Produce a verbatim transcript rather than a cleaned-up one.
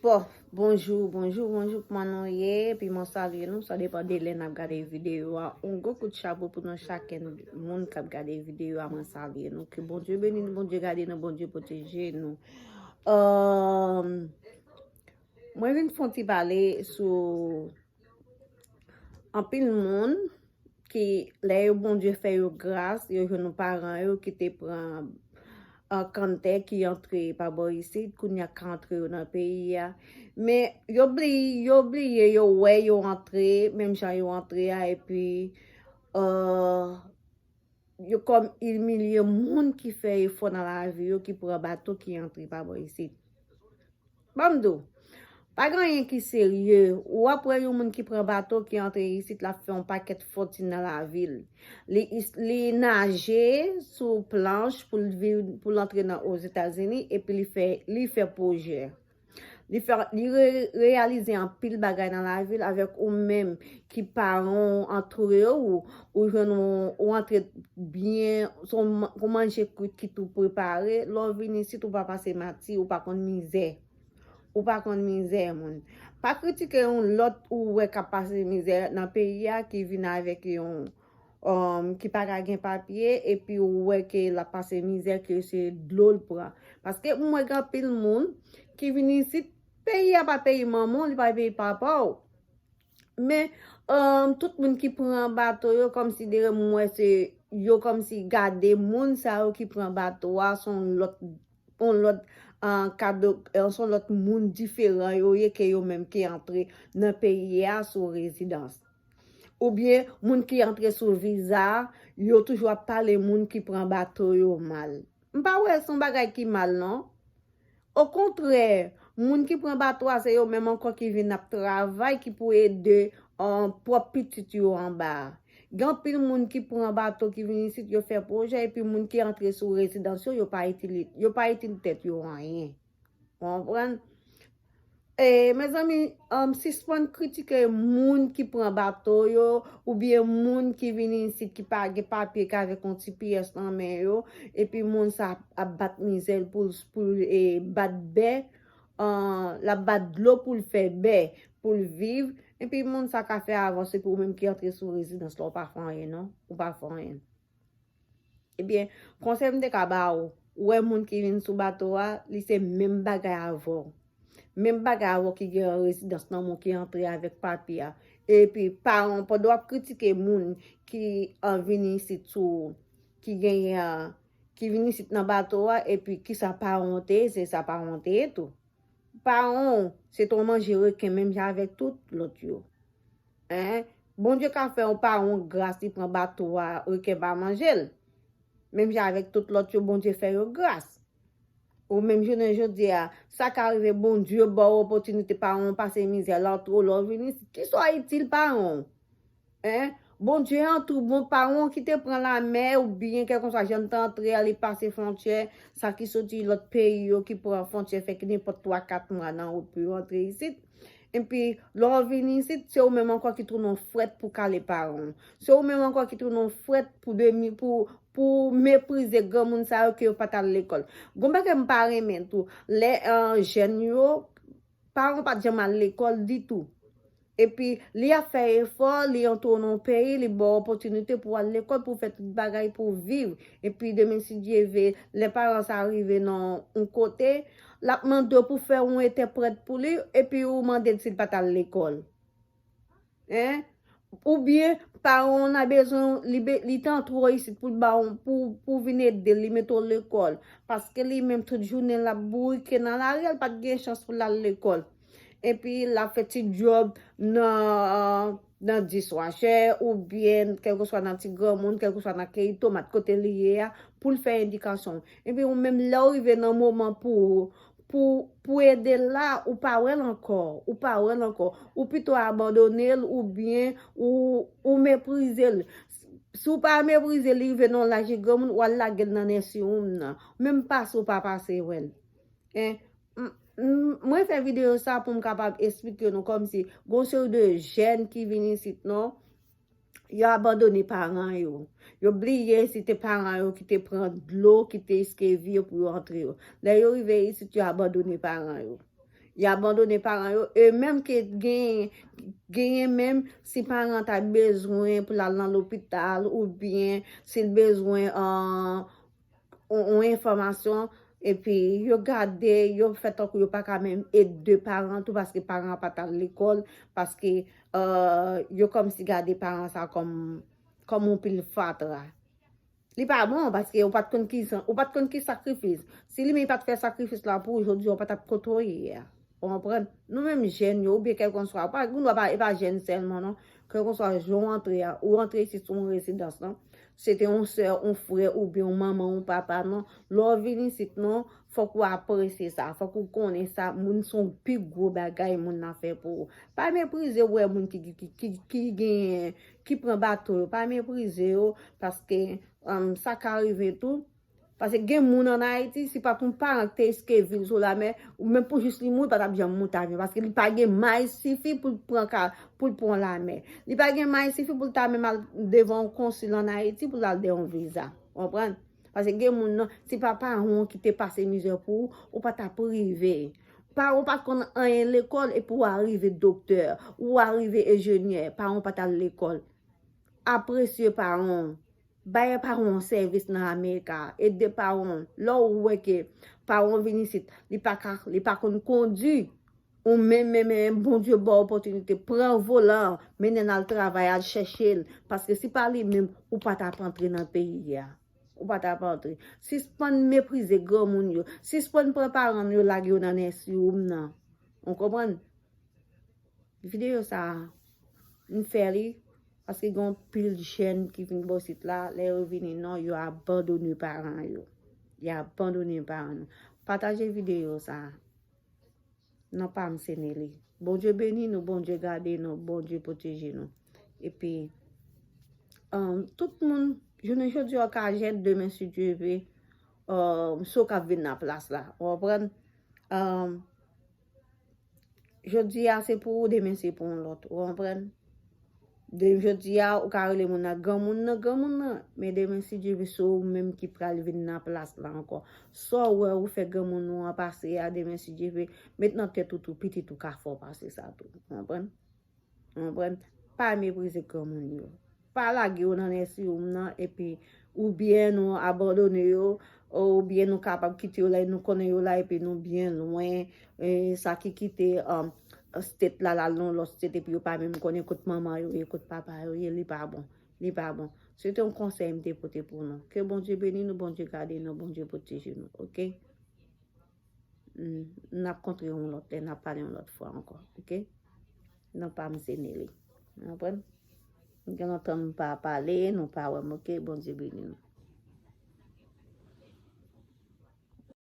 Bon, bonjou, bonjou, bonjou, kòman nou ye? Epi mwen salye nou, sa depann de lè n ap gade videyo a. Yon gwo kout chapo pou nou chak moun k ap gade videyo a, mwen salye nou. Ke Bondye beni nou, Bondye gade nou, Bondye pwoteje nou. Ahn, mwen vin fè yon ti pale sou anpil moun ki, lè yo Bondye fè yo gras, yo jwenn yon paran yo ki te pran, ah, kanntè ki antre pa bò isit, kounye a ka antre yo nan peyi a. Men yo bliye, yo bliye, yo wè yo antre, menm jan yo antre a, epi, ah, yo kòm imilye moun ki fè efò nan lavi yo, ki pran bato ki antre pa bò isit. Ban m di w, pa gen anyen ki serye. Ou ap wè yon moun ki pran bato ki antre isit, l ap fè yon pakèt fòtin nan lavi l. Li, li naje sou planch pou l viv, pou l antre nan Ozetazini, epi li fè, li fè pwojè. Li fè, li re-, reyalize anpil bagay nan lavi l avèk ou menm ki paran w antre w, ou jwenn ou, ou antre byen, se yon ma-, yon manje kwit ki tou prepare, lè w vin isit, ou pa pase mati, ou pa konn mizè. Ou pa konn mizè moun. Pa kritike yon lòt ou wè k ap pase mizè nan peyi a ki vin avèk yon, um, ki pa ka gen papye, epi ou wè ke l ap pase mizè, ke se dlo l pran. Paske m wè gen anpil moun ki vin isit, peyi a pa peyi manman w, li pa peyi papa w. Men, um, tout moun ki pran bato yo, kòmsi de m wè se yo kòmsi gade moun sa yo ki pran bato a, se yon lòt, yon lòt, ah, kado, eh, se yon lòt moun diferan yo ye ke yo menm ki antre nan peyi a sou rezidans. Oubyen moun ki antre sou viza, yo toujou ap pale moun ki pran bato yo mal. M pa wè se yon bagay ki mal, non. Okontrè, moun ki pran bato a, se yo menm ankò ki vin ap travay, ki pou ede, ah, pwòp pitit yo anba a. Gen anpil moun ki pran bato, ki vin isit, yo fè pwojè, epi moun ki antre sou rezidans yo, yo pa itil, yo pa itil tèt yo anyen. Ou konprann? E, mezanmi, um, sispann kritike moun ki pran bato yo, oubyen moun ki vin isit ki pa gen papye, ki avèk yon ti pyès nan men yo, epi moun sa ap, ap bat mizè l pou, pou, e, bat bè, ah, l ap bat dlo pou l fè bè, pou l viv, epi moun sa ka fè avanse pou ou menm ki antre sou rezidans la, ou pa fè anyen, non, ou pa fè anyen. Ebyen, konsèy m te ka ba w, ou wè moun ki vin sou bato a, li se menm bagay avè w. Menm bagay avè w ki gen rezidans nan men w, ki antre avèk papye a. Epi, paran w, pandan w ap kritike moun ki, ah, vin isit sou, ki genyen, ah, ki vin isit nan bato a, epi kisa paran w te ye, se sa paran w te ye tou. Paran w, se te yon manje reken menm jan avèk tout lòt yo. Hein? Bondye ka fè yon paran w gras, li pran bato a, reken pa manje l. Menm jan avèk tout lòt yo, Bondye fè yo gras. Ou menm jounen jodi a, sa ka rive Bondye ba w opòtinite, paran w pase mizè, l antre w, lè w vini, kisa w itil paran w? Hein? Bondye an tou bon, paran w ki te pran lanmè oubyen kèlkeswa jan l te antre a, li pase fwontyè, sa ki soti lòt peyi yo ki pran fwontyè, fè ki nenpòt twa, kat mwa nan wout pou yo antre isit. Epi, lè w vini isit, se ou menm ankò ki tounen yon frèt pou kale paran w. Se ou menm ankò ki tounen yon frèt pou demi, pou, pou meprize granmoun sa yo ke yo pa t al lekòl. Gon bagay m pa renmen tou, lè, ah, jèn yo, paran w pa t janm al lekòl ditou. Epi, li ap fè efò, li antre w nan yon peyi, li ba w opòtinite pou w al lekòl, pou w fè tout bagay, pou w viv. Epi, demen, si Dye vle, lè paran sa rive nan yon kote, l ap mande w pou fè yon entèprèt pou li, epi ou mande l si l pa t al lekòl. Hein? Oubyen, paran w nan bezwen, li be-, li te antre w isit pou l ba w, pou, pou vin ede l, li mete w lekòl. Paske li menm tout jounen l ap bourike nan lari a, l pa t gen chans pou l al lekòl. Epi l ap fè ti djòb nan, nan diswachè oubyen kèlkeswa nan ti granmoun, kèlkeswa nan keyi tomat kote li ye a, pou l fè edikasyon. Epi ou menm lè w rive nan moman pou, pou, pou ede l la, ou pa wè l ankò, ou pa wè l ankò. Ou pito abandone l oubyen ou, ou meprize l. Si w pa meprize l, li rive nan yon laj li granmoun, w al lage l nan nèsi woum nan. Menm pase w pa pase wè l. Hein? M, m, mwen fè videyo sa pou m kapab esplike nou kòmsi gon seri de jèn ki vin isit non, yo abandone paran yo. Yo bliye se te paran yo ki te pran dlo, ki te eskevi yo pou yo antre yo. Lè yo rive isit, yo abandone paran yo. Y abandone paran yo. E menm ke gen, genyen menm, si paran ta bezwen pou l al nan lopital, oubyen si l bezwen, euh, yon, yon enfòmasyon, epi yo gade, yo fè tankou yo pa ka menm ede paran tou, paske paran pa t al lekòl, paske, euh, yo kòmsi gade paran sa kòm, kòm yon pil fatra. Li pa bon, paske ou pa t konn ki san, ou pa t konn ki sakrifis. Si li menm pa t fè sakrifis la pou ou, jodi a ou pa t ap kote w ye a. Ou konprann? Nou menm jèn yo, oubyen kèlkanswa, ou pa, ou pa, e pa jèn sèlman, non. Kèlkanswa jan w antre a, ou antre isit sou yon rezidans, non. Se te yon sè, yon frè, oubyen yon manman, yon papa, non. Lè w vin isit, non, fòk ou apresye sa, fòk ou konnen sa, moun se yon pi gwo bagay moun nan fè pou ou. Pa meprize ou wè moun ki, ki, ki, ki genyen, ki pran bato yo, pa meprize yo, paske, um, sa ka rive tou. Paske gen moun ann Ayiti, si pa t yon paran ki te riske vi l sou lamè, ou menm pou jis li mouri, li pa t ap janm monte avyon, paske li pa gen may sifi pou l pran ka, pou l pran lamè. Li pa gen may sifi pou l ta menm al devan yon konsil ann Ayiti pou l al de yon viza. Ou konprann? Paske gen moun nan, si pa paran w ki te pase mizè pou ou, ou pa t ap rive. Paran w pa t konn anyen lekòl, epi w a rive doktè, ou a rive enjenyè, paran w pa t al lekòl. Apresye paran w. Bay paran w sèvis nan Amerik a. Ede paran w. Lè w wè ke paran w vin isit, li pa ka, li pa konn kondui, ou menm, menm, menm, Bondye ba w opòtinite, pran volan an, mennen l al travay, al chèche l. Paske si pa li menm, ou pa t ap antre nan peyi a. Ou pa t ap antre. Sispann meprize granmoun yo. Sispann pran paran yo, lage yo nan nèsiri w nan. Ou konprann? Videyo sa a, m fè li paske gen yon pil jèn ki vin bò sit la, lè yo vini non, yo abandone paran yo. Yo abandone paran yo. Pataje videyo sa a. Non pa m se Nelly. Bondye beni nou, Bondye gade nou, Bondye pwoteje nou. Epi, um, tout moun, jounen jodi a ka jèn, demen si Dye ve, um, se w k ap vin nan plas la. Ou konprann? Um, jodi a se pou ou, demen se pou yon lòt. Ou konprann? De, jodi a, ou ka rele moun nan granmoun nan, granmoun nan. Men demen, si Dye ve, se ou menm ki pral vin nan plas la ankò. Sa w wè ou fè granmoun ou an pase a, demen, si Dye ve, met nan tèt ou tou, pitit ou ka fè w pase sa tou. Ou konprann? Ou konprann? Pa meprize granmoun yo. Pa lage yo nan nèsiri w nan, epi oubyen nou abandone yo, oubyen nou kapab kite yo la, e nou konnen yo la, epi nou byen lwen, e sa ki kite, um, state la, l al nan lòt state, epi yo pa menm konnen kot manman yo ye, kot papa yo ye, li pa bon. Li pa bon. Se te yon konsèy m te pote pou nou. Ke Bondye beni nou, Bondye gade nou, Bondye pwoteje nou, oke? Mm, n ap kontre yon lòt lè, n ap pale yon lòt fwa ankò, oke? Non pa m se Nelly. Ou konprann? Gen lontan nou pa pale, nou pa wè m, oke? Bondye beni nou.